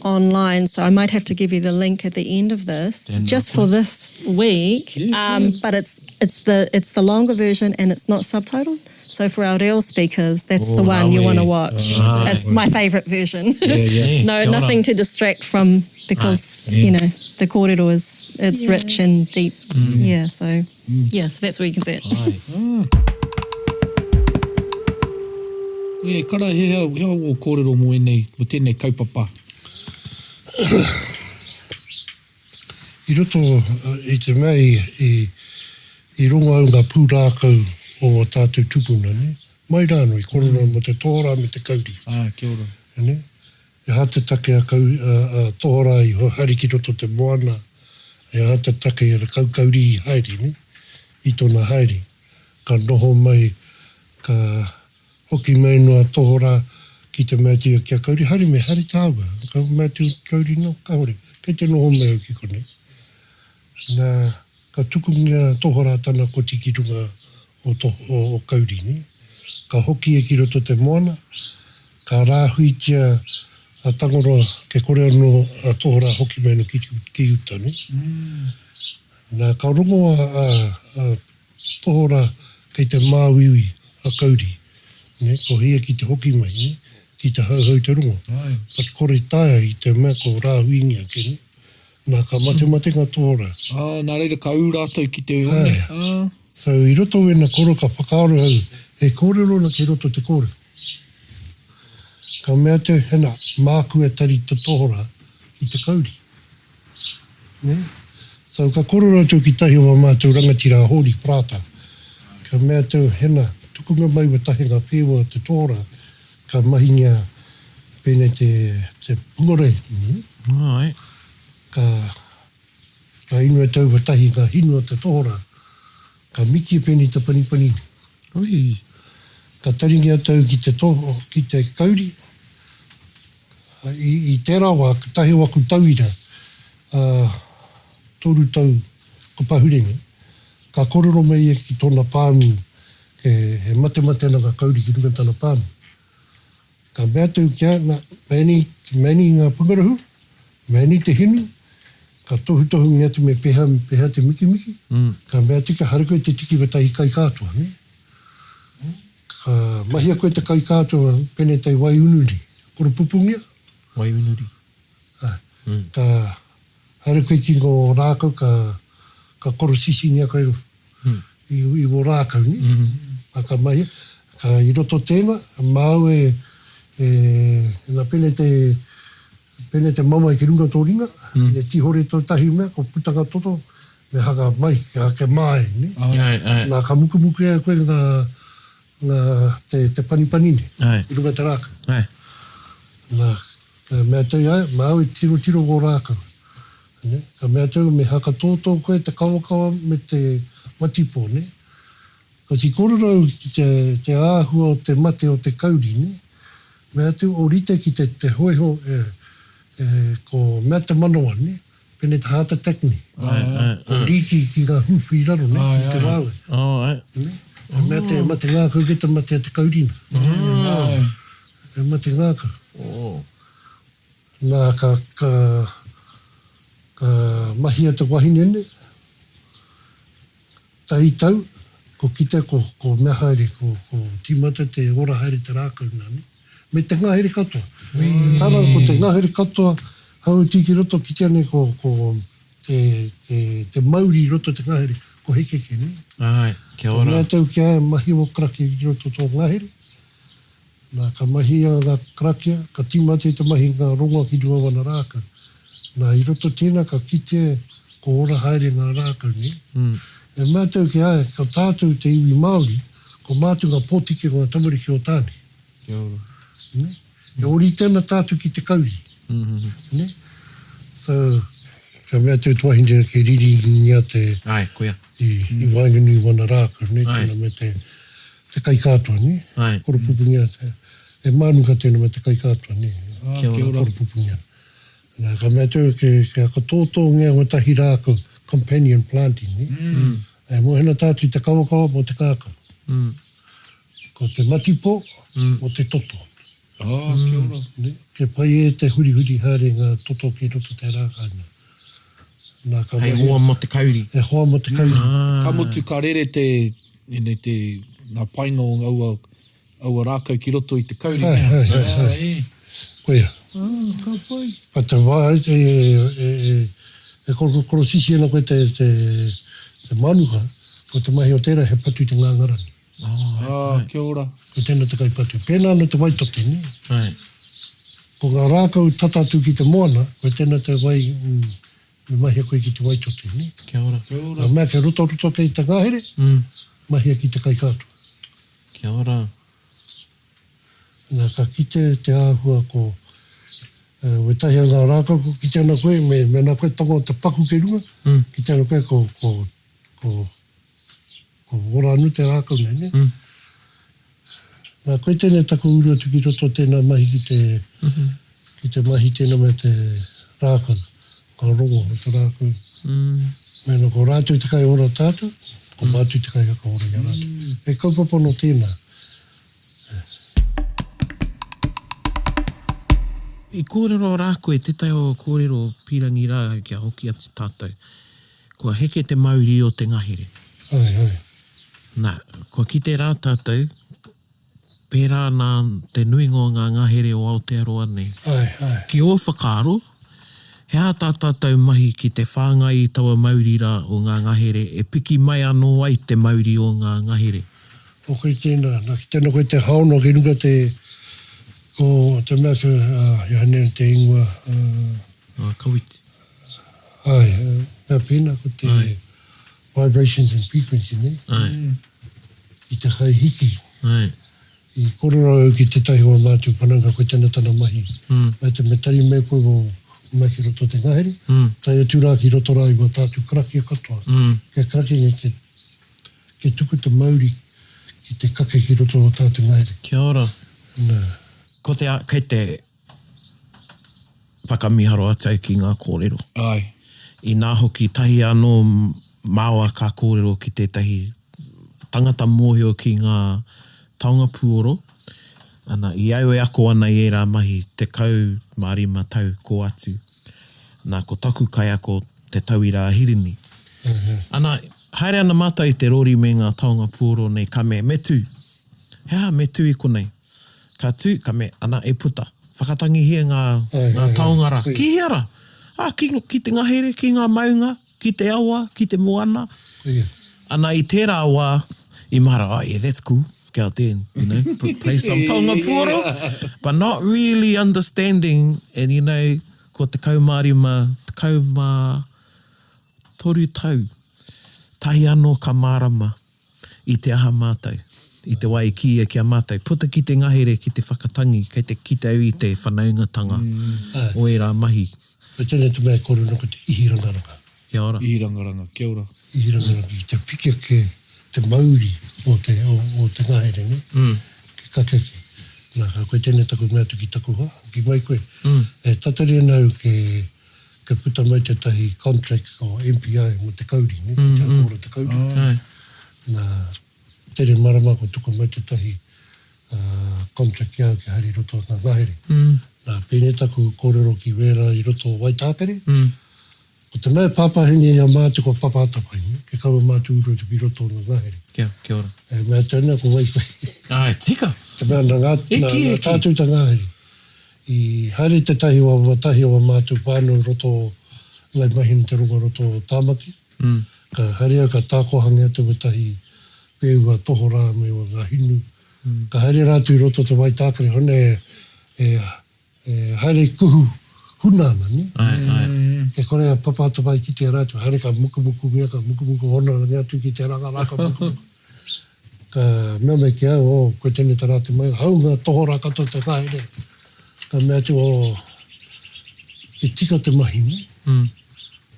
online. So I might have to give you the link at the end of this, Then just for this week. Um, but it's it's the it's the longer version and it's not subtitled. So for our real speakers, that's the Oh, one you want to rawe. watch. Ah. That's my favourite version. Yeah, yeah. Yeah, no, kia ora. nothing to distract from because Yeah. you know the kōrero is it's Yeah. rich and deep. Yeah, so yeah, so that's where you can see it. Ai. Yeah, kara, he hea, he hea wō kōrero mō ēnei, mō tēnei kaupapa. I roto i te mea i, i, i rongo au ngā pūrākau o ō tātou tupuna, nē? Mai rānō, i korona mō te tohorā me te kauri. Āe, kia ora. Nē? He aha te take a, kau, a, a tohorā i haere ki roto te moana, he aha te take a kaukauri i haere, nē? I tōna haere. Ka noho mai, ka hoki mai noa tohorā ki te mea atu ki a Kauri, haere me, haere tāua. Ka mea atu Kauri, no, kahore, kei te noho mai au ki konei. Nā, ka tukungia tohorā tana koti ki runga o, to, o, o Kauri, nē. Ka hoki ia ki roto te moana, ka rāhuitia a Tangaroa, ke kore anō a tohorā hoki mai anō ki, ki uta, nē. Nā, ka rongo a, a, a Tohora kei te māuiui a Kauri, nē, ko hia ki te hoki mai, nē, ki te hauhau te rongo. But kore taea i te mea ko rāhuingia ake, nē. Nā, ka matemate ngā tohora. Ā, nā reira ka ū rātou ki te one, ā. So, i roto wēnā koro ka whakaaro au, he kōrero ana kei roto te kōrero. Ka mea atu, hena, māku e tari te tohora ki te kauri. Nē? So, ka kōrero atu ki tahi o a mātou rangatira a Hōri Parata. Ka mea atu, hena, tukunga mai wetahi ngā whēua o te tohora, ka mahingia pēnei te, te pungorei, nē? Āe. Ka, ka inu e tau wetahi ngā hinu o te tohora, ka miki pēnei te panipani. Ui! Ka taringia tau ki te to, ki te kauri, I, i tērā wā, kotahi o aku tauira, ā, toru tau ko pahure nei, ka kōrero mai ia ki tōna pāmu, he, he matemate ana ngā kauri ki runga i tana pāmu. Ka mea atu ki a, na, meni, meni ngā pungarehu, meni te hinu, ka tohutohungia atu me pēhea, me pēhea te mikimiki, ka mea atu kia haere koe te tiki wetahi kai kātoa, ne? Ka mahia koe te kai kātoa pēnei tai waiunuri, koropupungia. Waiunuri. Āe. Ka haere koe ki ngō rākau ka, ka korosisingia koe i, i wō rākau, nē? Ā, ka mahia, ka i roto tēnā, māu e, e, nā pēnei te, pēnei te mamae ki runga o tō ringa, me tīhore tō tahi mea, ko putanga toto, Me hanga mai, kia ake māi, ne? Ae, ae. Nā, ka mukumuku e koe ngā, ngā, te, te panipani nei. Ae. I runga i te rākau. Ae. Nā, ka mea atu ia, māu e tirotiro ngō rākau. Ne? Ka mea atu, me hakatōtō koe te kawakawa me te matipō, ne? Ka ki kōrero au ki te, te āhua o te mate o te kauri, ne? Mea atu, ōrite ki te, te hōiho e, e, ko mea te manawa, ne? Pēnei te heart attack nei. Ae, ae, ae. Ko rīki ki ngā hūwhi i raro, ne, i te wāwe. Oh, ae. Ne? E mea te mate ngākau ki te mate a te kaurina. Ae. E mate ngākau. Oh. Nā, ka, ka, ka mahia te wahine nei, tahi tau, ko kite, ko, ko mea haere, ko, ko tīmata te ora haere te rākau nā, ne? Me te ngahere katoa. Te tara, ko te ngahere katoa, hauti ki roto ki tēnei ko, ko te, te, te mauri i roto te ngahere, ko hekeke, ne? Āe, kia ora. Ko mea tau ki a ia, mahi o karakia ki roto tō ngahere. Nā, ka mahia ngā karakia, ka tīmata i te mahi ngā rongoa ki runga o ana rākau. Nā, i roto tēnā ka kitea ko ora haere ngā rākau, ne? E mea tau ki a ia, ko tātou te iwi Māori, ko mātou ngā pōtiki o ngā tamariki o Tāne. Kia ora. Ne? E ōrite ana tātou ki te kauri. Ne? So, ka mea atu te wahine kei riringia te... Ae, koia. I, i waenganui i wana rākau, ne? Tēnā me te, te kaikātoa, ne? Ae. Koropupungia, te, e mānuka tēnā me te kaikātoa, ne? Kia ora. Koropupungia. Nā, ka mea atu ke, kia katōtōngia wetahi rākau, companion planting, ne? Mm. E mōhena tātou i te kawakawa mō te kākau. Mm. Ko te matipo, ko te toto. Ah, kia ora. Ne, kia pai e te hurihuri haere ngā toto ki roto te rākau nā. Nā, ka Hei mahi. hoa mō te kauri. He hoa mō te kauri. Ka mutu ka rere te, ēnei te, ngā painga o aua, aua rākau ki roto i te kauri. Hai, hai, hai, hai. E. Koia. Ah, ka pai. Pa te wā e, e, e, e korosisi ana koe te, te, te manuka, ko te mahi o tērā he patu i te ngāngarani. Ah, kia ora. Ko tēnā te kaipatu. Pēnā anō te waitote, nē? Āe. Ko ngā rākau tata atu ki te moana, ko tēnā te wai, mm, Me mahia koe ki te waitote, nē? Kia ora. Kia ora. Ngā mea kei rotoroto kei te ngahere, mahia ki te kai kātua. Kia ora. Nā, ka kite te āhua ko, wētahi o ngā rākau ko kite ana koe, me, mēnā koe tango te paku kei runga, kite ana koe ko, ko, ko, ko ora anō te rākau nei, nē? Nā, koe tēnei taku uru atu ki roto o tēnā mahi ki te, ki te mahi tēnā me te rākau, ngā rongo o te rākau. Mēnā ko rātou te kaiora tātou, ko mātou te kaiwhakaora i a rātou. He kaupapa nō tēnā. I kōrero rā koe, tētahi o kōrero pīrangi rā kia hoki atu tātou. Kua heke te mauri o te ngahere. Ae, ae. Na, kua kite rā tātou, pērā nā te nuinga o ngā ngahere o Aotearoa nei. Ae, ae. Ki ō whakaaro, he aha tā tātou mahi ki te whāngai i taua mauri rā o ngā ngahere e piki mai anō ai te mauri o ngā ngahere? O koe tēnā, nā, ki tēnā koe te haono ki runga te, ko te mea ki, ah, he aha nei te ingoa, ah. Ngā kawiti. Āe, mea pēnā ko te vibrations and frequency, nē? Āe. I te kai hiki. Āe. I kōrero au ki tētahi o ā mātou whanaunga koe tēnā tana mahi. Mai te me tari mai koe o mai ki roto te ngahere, tae atu rā ki roto rā i wā tātou karakia katoa. Kia karakia kia, kia tuku te mauri ki te kake ki roto o tātou ngahere. Kia ora. Nā. Ko te, kei te whakamiharo atu au ki ngā kōrero. Āe. Inā hoki tahi anō māua ka kōrero ki tētahi tangata mōhio ki ngā taonga puoro, ana, i au e ako ana i ērā mahi 15 tau kō atu, nā, ko taku kaiako te tauira a Hirini. Ana, haere ana mātou i te rori me ngā taonga puoro nei, ka mea, me tū! He aha me tū i konei? Ka tū, ka mea, ana, e puta. Whakatangihia ngā, ngā taonga rā. Ki hea rā? Ā, ki, ki te ngahere, ki ngā maunga, ki te awa, ki te moana. Ana, i tērā wā, i mahara, oh yeah, that's cool, get out there and, you know, play some taonga puoro. But not really understanding, and you know, kua 15, 13 tau, tahi anō ka mārama. I te aha mātou? I te wā i kīia ki a mātou, puta ki te ngahere ki te whakatangi, kei te kite au i te whanaungatanga o ērā mahi. Ko tēnei te mea e kore ana ko te ihirangaranga. Kia ora. Ihirangaranga, kia ora. Ihirangaranga ki te piki ake te mauri o te, o, o te ngahere, nē? Ki kake ake. Nā, ka koe tēnei taku mea atu ki taku hoa, hoki mai koe. E tatari ana au ke, Ka puta mai tētahi contract o MPI mō te kauri, nē, ki te hauora te kauri. Nā, tere marama kua tuku mai tētahi contract ki a au kia haere i roto o ngā ngahere. Nā, pēnei taku kōrero ki wērā i roto o Waitākere, ko te mea e pāpāhini i a mātou ko Papa Atawhai, nē, kia kaua mātou uru atu ki roto o ngā ngahere. Kia, kia ora. E mea atu ana ko wai koe. Āe, tika. Te mea nā ngā, nā, nā tātou te ngahere. I haere tētahi o aua tahi o a mātou whānau roto o Ngai Mahina te rongo roto o Tāmaki. Ka haere au ka tākohangia atu wētahi pēua tohorā me ua ngā hinu. Ka haere rātou i roto o te Waitākere hone e, e haere kuhu huna ana, nē? Āe, āe. Kia kore a Papa Atawhai kitea rātou, haere ka mukumukungia, ka mukumuku hono atu ki te ranga rā ka mukumuku. Ka mea mai ki au, oh, koe tēnei te rā te mai, hāunga tohorā katoa te ngahere. Ka mea atu, oh, he tika te mahi, nē? Mm.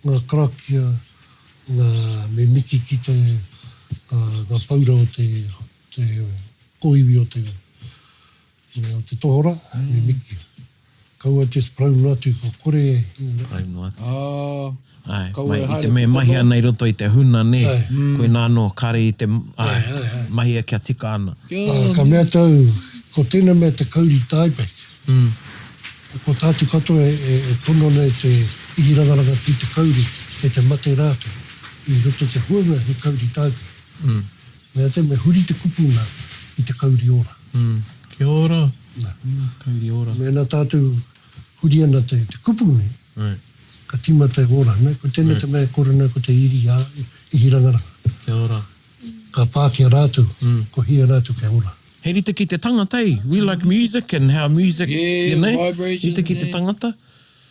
Ngā karakia, ngā, me miki ki te, ngā, ngā paura o te, te kōiwi o te, o te tohorā, mm. me miki. Kaua just parau noa atu, ko kore e. Parau noa atu. Ah, Ae, kaua mai, e i haere te me puta mahi noa. ana i roto i te huna, nē. Ae. Koinā anō, kāre i te, ae, Ae, ae, ae. mahia kia tika ana. Kia Ā, ka mea tau, ko tēnei mea te kauri dieback. Ko tātou katoa e, e, e tono ana e te ihirangaranga ki te kauri, e te mate rātou. I roto i te huanga he kauri dieback. Mea te, me huri te kupu nā i te kauri ora. Kia ora. Nā. Kauri ora. Mēnā tātou huri ana te, te kupu nei, Right. ka tīmata e ora. Nē, ko tēnei Right. te mea e kore nei ko te iri a ihirangaranga. Kia ora. Ka pā ki a rātou, ko hia rātou kia ora. He rite ki te tangata, eh? We like music and how music, Yeah, you know? vibrations, Rite ki te yeah. tangata.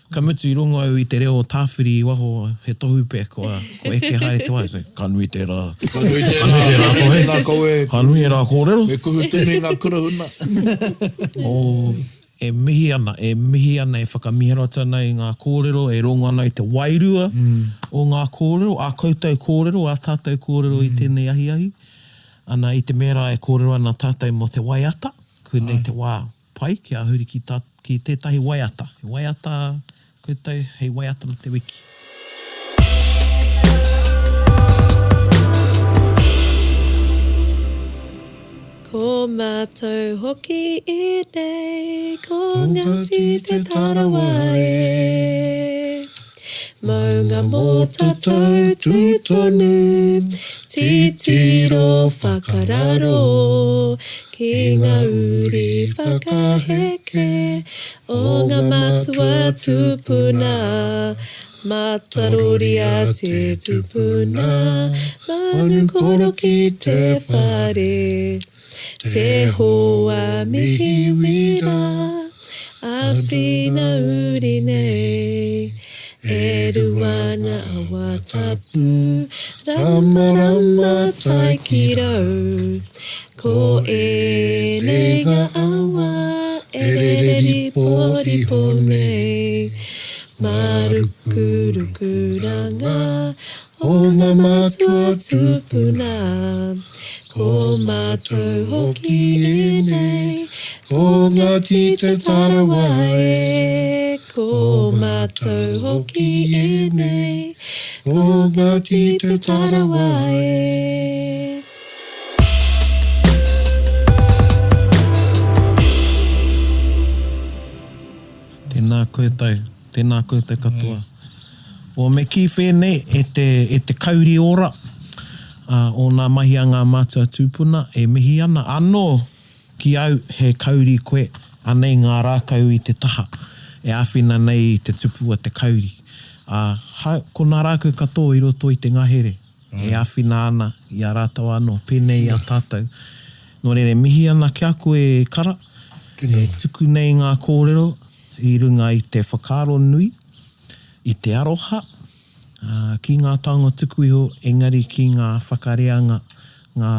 Ka mutu i rongo au i te reo o Tāwhiri i waho, he tohu pea kua, kua eke haere te wā. So, ka nui tērā. Ka nui tērā. Ka nui tērā tohe. Tēnā koe. Ka nui ērā kōrero. Me kuhu tonu i ngā kura huna. Oh, e mihi ana, e mihi ana, e whakamiharo atu ana i ngā kōrero, e rongo ana i te wairua o ngā kōrero, ā koutou kōrero, ā tātou kōrero i tēnei ahiahi. Ana, i te mea rā e kōrero ana tātou mō te waiata, koinei te wā pai kia huri ki tā, ki tētahi waiata. He waiata koutou hei waiata mō te wiki. Ko mātou hoki ēnei, ko Ngāti Te Tarawa e. Maunga mō tātou tū tonu, titiro whakararo ki ngā uri whakaheke o ngā mātua tūpuna. Mataroria te tupuna, manu koroki te whare, te hoa mihi wira, awhina uri nei. E rua na awa tapu, rama rama tae ki rau. Ko ēnei ngā awa e rere riporipo nei, Mārukurukuranga o ngā mātua tūpuna, Ko mātou hoki ēnei, ko Ngāti Te Tarawa e, Ko mātou hoki ēnei, ko Ngāti Te Tarawa e. Tēnā koutou, tēnā koutou katoa. O me kī whēnei e te, e te kauri ora o nā mahi a ngā mātua tūpuna e mihi ana anō ki au he kauri koe, anei ngā rākau i te taha e āwhina nei i te tupu a te kauri. Ā, ha, ko nā rākau katoa i roto i te ngahere. e āwhina ana i a rātou anō, pēnei i a tātou. Nō reira, e mihi ana ki a koe e Kara, e tuku nei ngā kōrero i runga i te whakaaro nui, i te aroha, ā, ki ngā taonga tuku iho, engari ki ngā whakareanga, ngā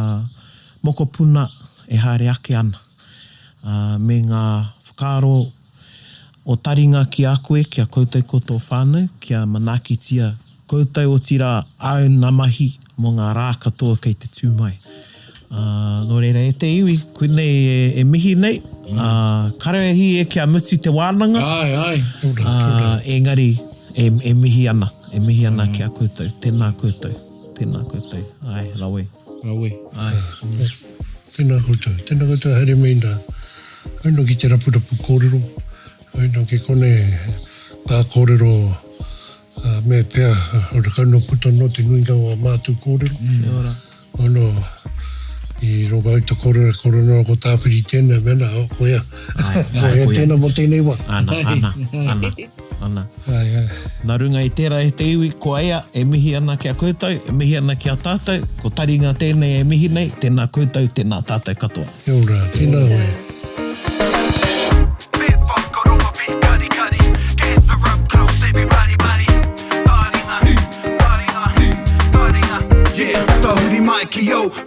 mokopuna e haere ake ana, ā, me ngā whakaaro o taringa ki a koe, ki a koutou ko tō whānau, kia manaakitia Koutou otirā āu na mahi mō ngā rā katoa kei te tū mai. Ā, nō reira e te iwi, koinei e, e mihi nei, ā, karahi e kia mutu te wānanga, Āe, āe. ā, engari e, e mihi ana, e mihi ana ki a koutou. Tēnā koutou, tēnā koutou. Āe, rawe. Rawe. Āe. Tēnā koutou, tēnā koutou haere mai nā, haere ki te rapurapu kōrero, haere ki konei ngā kōrero Ā, me pea, horekau nō puta noa te nuinga o ā mātou kōrero. Kia ora. Ono, i rongo au te kōrero, e kore noa ko Tāwhiri tēnā, me ana, oh, koia. Āe, āe, koia. Koia tēnā mō tēnei wā. Ana, ana, ana, ana. Āe, āe. Nā runga i tērā e te iwi, ko Ea e mihi ana ki a koutou, e mihi ana ki a tātou, ko Taringa tēnei e mihi nei, tēnā koutou, tēnā tātou katoa. Kia ora, tēnā koe.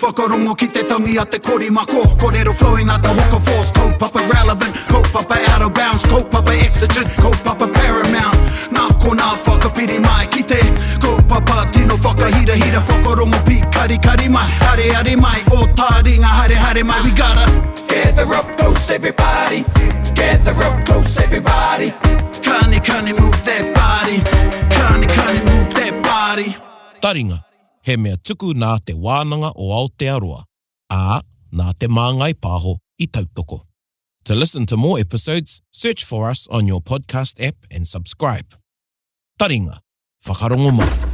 Whakarongo ki te tangi a te korimako Korero flowing like the hook of force Kaupapa relevant, kaupapa out of bounds Kaupapa exigent, kaupapa paramount Nā konā whakapiri mai ki te Kaupapa tino whakahirahira Whakarongo pīkarikari mai Areare mai, o tāringa haere haere mai We gotta gather up close everybody Gather up close everybody Kani kani move that body Kani kani move that body Taringa, he mea tuku nā Te Wānanga o Aotearoa, ā, nā Te Māngai Pāho i tautoko. To listen to more episodes, search for us on your podcast app and subscribe. Taringa, whakarongo mai.